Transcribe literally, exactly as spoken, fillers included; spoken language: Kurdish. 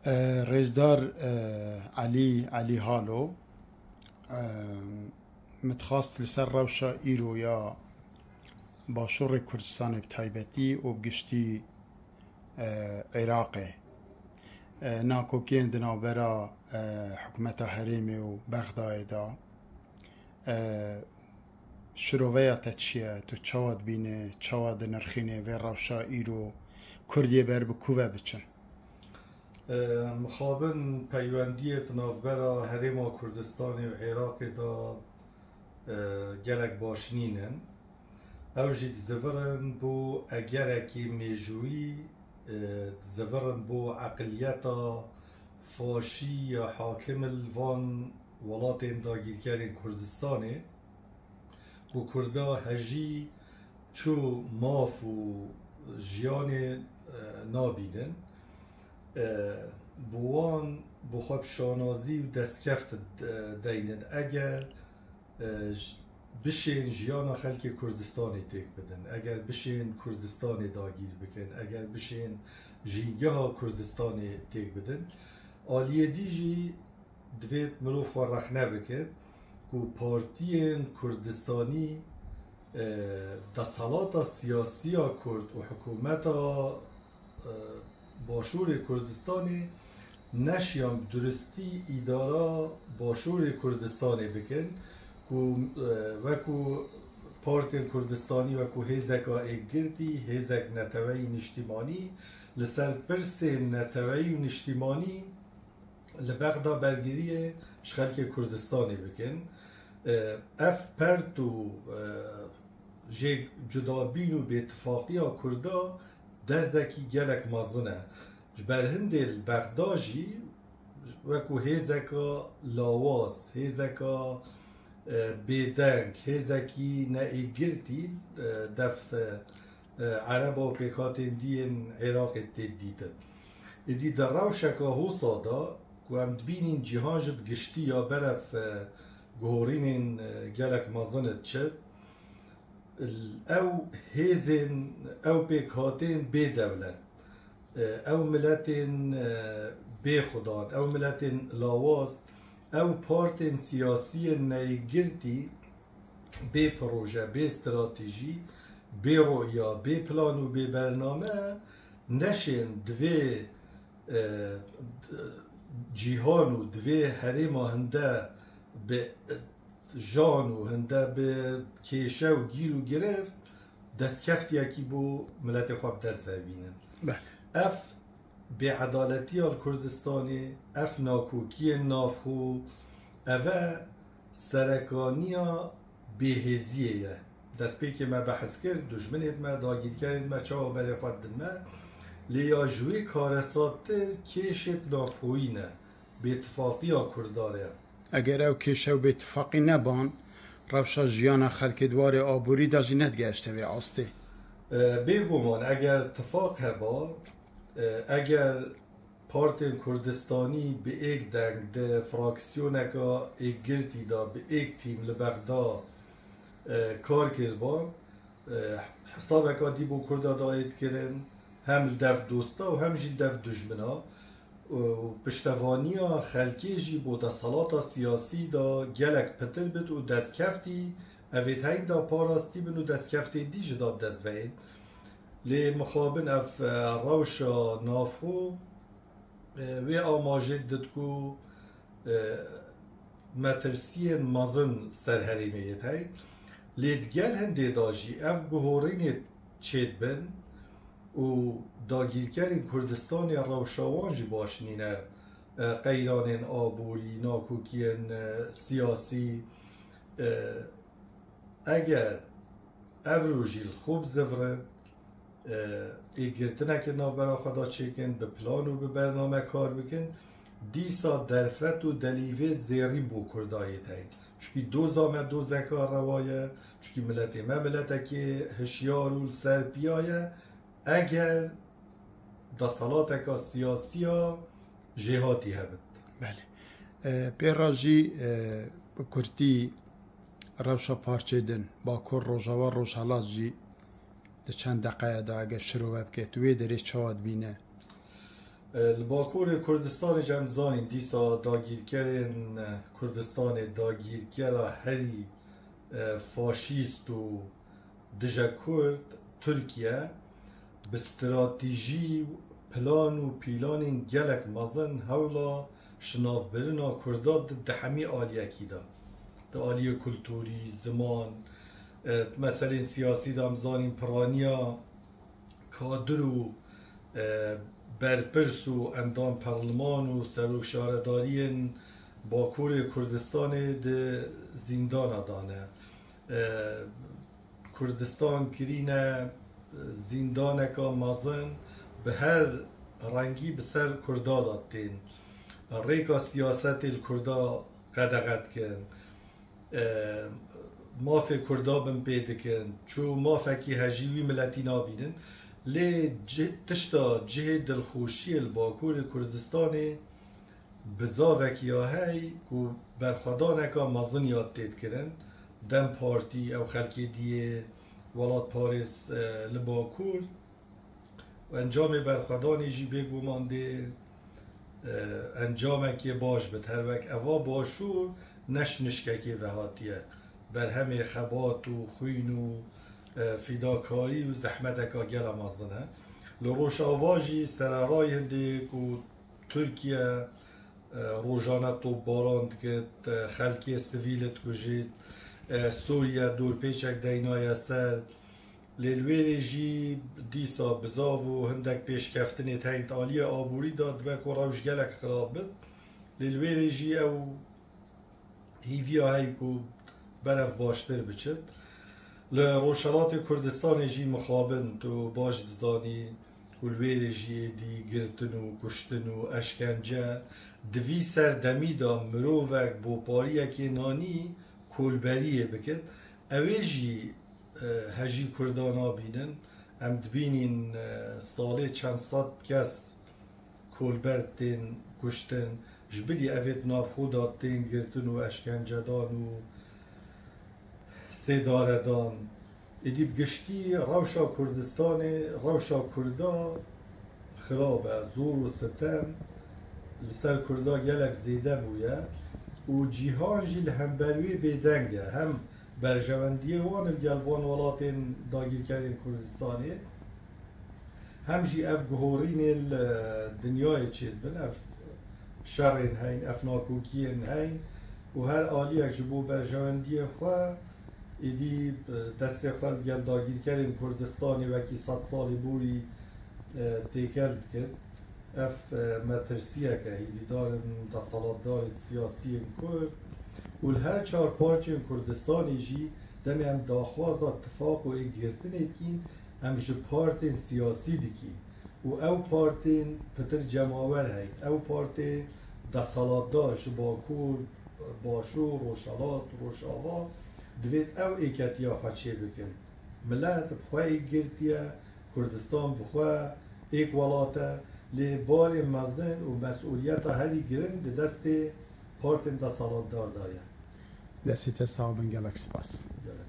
E, Rêzdar e, Elî, Elî Halo, e, min dixwast li ser rewşa îro ya Başûrê Kurdistanê bi taybetî û bi giştî e, Iraqê, e, nakokiyên di navbera e, hikûmeta herêmê û Bexdayê de, e, şiroveya te çi ye? Tu çawa dibînî, çawa dinirxînî vê rewşa îro Kurd yê ber bi ku ve biçin? E, mixabin peywendiyê di navbera Herêma Kurdistanê û Iraqê de e, gelek baş nînin. Ew jî dizivirin bo egerekî mêjûyî, e, dizivirin bo eqiliyeta faşî ya hakim li van welatên dagîrkerên Kurdistanê ku Kurda hejî çû maf û jiyanê, e, nabînin. E, bi wan bi xwe bi şanazî û destkeftî de-, deynin. Eger, e, j-, bişên jiyana xelkê Kurdistanê têk bidin, eger bişên Kurdistanê dagîr bikin, eger bişên jîngeha Kurdistanê têk bidin, aliyê dî jî divê mirov xwe rexne bike ku partiyên Kurdistanî, e, desthelata siyasî ya Kurd û hikûmeta, e, Başûrê Kurdistanê neşiyan bi duristî îdara Başûrê Kurdistanê bikin ku, e, wekû partên Kurdistanî, wekû hêzeka êkgirtî, hêzek neteweyî niştîmanî, li ser pirsên neteweyî û niştîmanî li Bexda bergiriyê ji xelkê Kurdistanê bikin. E, ev pert û, e, jê cudabîn û bêtifaqiya Kurda derdekî gelek mezin e. Ji ber hindê li Bexda jî wekû hêzeka lawaz, hêzeka, e, bêdeng, hêzekî neêgirtî, e, def, e, e, Ereba û pêkhatên dî yên Iraqê tê dîtin. Êdî di rewşeka hosa de ku em dibînîn cîhan jî bi giştî ya berev, e, guhorînên, e, gelek mezin diçe, ew hêzên, ew pêkhatên bê dewlet, e, ew miletên, e, bê xudan, ew miletên lawaz, ew partên siyasiyên neyêgirtî bê proje, bê stratejî, bê roya, bê plan û bê bername neşên divê, e, d-, cîhan û divê herêma hinde bi jan û hinde bi kêşe û gîr û girêft destkeftiyekî bo miletê xwe bi dest ve bînin. Belê. Ev bêedaletiya li Kurdistanê, ev nakokiyên navxwe, ev e serekaniya bêhêziyê ye. Destpêkê me behs kir, dijminên me, dagîrkerên me çawa berê xwe didin me, lê ya ji wê karesattir kêşêt navxweyî ne, bêtifaqiya Kurdan e. Eger ew kêşe û bêtifaqî neban, rewşa jiyana xelkê di warê aborî de jî nedigehişte vê astê. E, bêguman eger tifaq heba, e, eger partên Kurdistanî bi êk deng di fraksiyoneka êkgirtî de bi êk tîm li Bexda, e, kar kiriba, e, hesabeka dî bo Kurda dayê dikirin, hem li dev dosta û hem jî li dev dijmina. Û piştevaniya xelkê jî bo desthilata siyasî de gelek pitir bit û destkeftî evêt heyî de parastî bin û destkeftê dî ji da bi dest ve yên. Lê mixabin ev, e, rewşa navxwe, e, wê amajê didku, e, metirsiyên mezin ser herêmê yê tey. Lê di gel hindê de jî ev guhorînê çêdibin û dagîrkerên Kurdistanê rewşa wan jî baş nîne, e, qeyranên aborî, nakokiyên, e, siyasî, e, eger ev rojî li xwe bizivirin, e, êkgirtinekê navbera xwe de çêkin, bi plan û bi bername kar bikin, dîsa derfet û delîvêt zêrî bo Kurda yê tey. Çunkî doza me dozeka rewa ye, çunkî miletê me miletekê hişyar û li ser piya ye, eger desthilateka siyasî ya jêhatî hebit. Belê. E, pê re jî, e, bi kurtî rewşa parçê din, Bakur, Rojava, Rojhelat jî di çend deqeya de eger şirove bike, tu wê derê çawa dibîne? Li Bakurê Kurdistanê jî em zanîn dîsa dagîrkerên Kurdistanê, dagîrkera herî, e, faşîst û dije Kurd, Tirkiye, bi stratejî, plan û pîlanên gelek mezin hewla şinavbirina Kurda di, di hemî aliyekî de. Di aliyê kulturî, ziman, e, meselên siyasî de em zanîn piraniya kadir û, e, berpirs û endam perleman û serokşaredariyên Bakurê Kurdistanê di zîndana dane. E, Kurdistan kirîne zîndaneka mezin, bi her rengî bi ser Kurda de tên. Rêka siyasetê li Kurda qedexe dikin. E, mafê Kurda binpê dikin. Çû mafekî hejî wî miletî nabînin. Lê cih-, tişta cihê dilxweşiyê li Bakurê Kurdistanê bizavekî ya hey ku berxwedaneka mezin ya tê dikirin, DEM Partî, ew xelkê diyê welatparêz, e, li Bakur û encamê berxwedanê jî bêguman dê, e, encamekê baş bit. Her wek eva Başûr ne ji nişkekê ve hatiye. Berhemê xebat û xwîn û, e, fîdakarî û zehmeteka gela mezin e. Li Rojava jî sererayî hindê ku Tirkiye, e, rojane topbaran dikit, e, xelkê sivîl dikujit, e, Sûriye dorpêçek deynaye ser. Lê li wêrê jî dîsa bizav û hindek pêşkeftinê teynt aliyê aborî de dibe ku rewş gelek xirab bit. Lê li wêrê jî ew hîviya heye ku berev baştir biçit. Li Rojhelatê Kurdistanê jî mixabin, tu baş dizanî ku li wêrê jî êdî girtin û kuştin û eşkence. Di vî serdemî de mirovek bopariyekê nanî kolberiyê bikit. Ew ê jî, e, hejî Kurda nabînin. Em dibînîn, e, salê çend sed kes kolber tên kuştin, ji bilî evê di nav xwe de tên girtin û eşkencedan û sêdaredan. Êdî bi giştî rewşa Kurdistanê, rewşa Kurda xirab e, zor û sitem li ser Kurda gelek zêde bûye û cîhan jî li hember wê bêdeng e. Hem berjewendiyê wan li gel van welatên dagîrkerên Kurdistanê, hem jî ev guhorînê li dinyayê çêdibin, ev şerên heyn, ev nakokiyên heyn û her aliyek ji bo berjewendiyê xwe êdî, e, destê xwe li gel dagîrkerên Kurdistanê wekî sedsalî borî, e, têkel dikir. Ev, e, metirsiyek e, hêvîdar in desthilatdarên siyasiyên Kurd û li her çar parçên Kurdistanê jî demê em daxwaza tifaq û êkgirtinê dikîn, em ji partên siyasî dikîn û ew partên pitir cemawer heyn, ew partê desthilatdar ji Bakur, Başûr, Rojhelat, Rojava, divêt ew êketiya xwe çêbikin. Milet bi xwe êkgirtiye, Kurdistan bi xwe êk welat e, lê barê mezin û mesûliyeta herî giring di destê partên desthilatdar de ye. Destê te sax bin, gelek spas. Gelek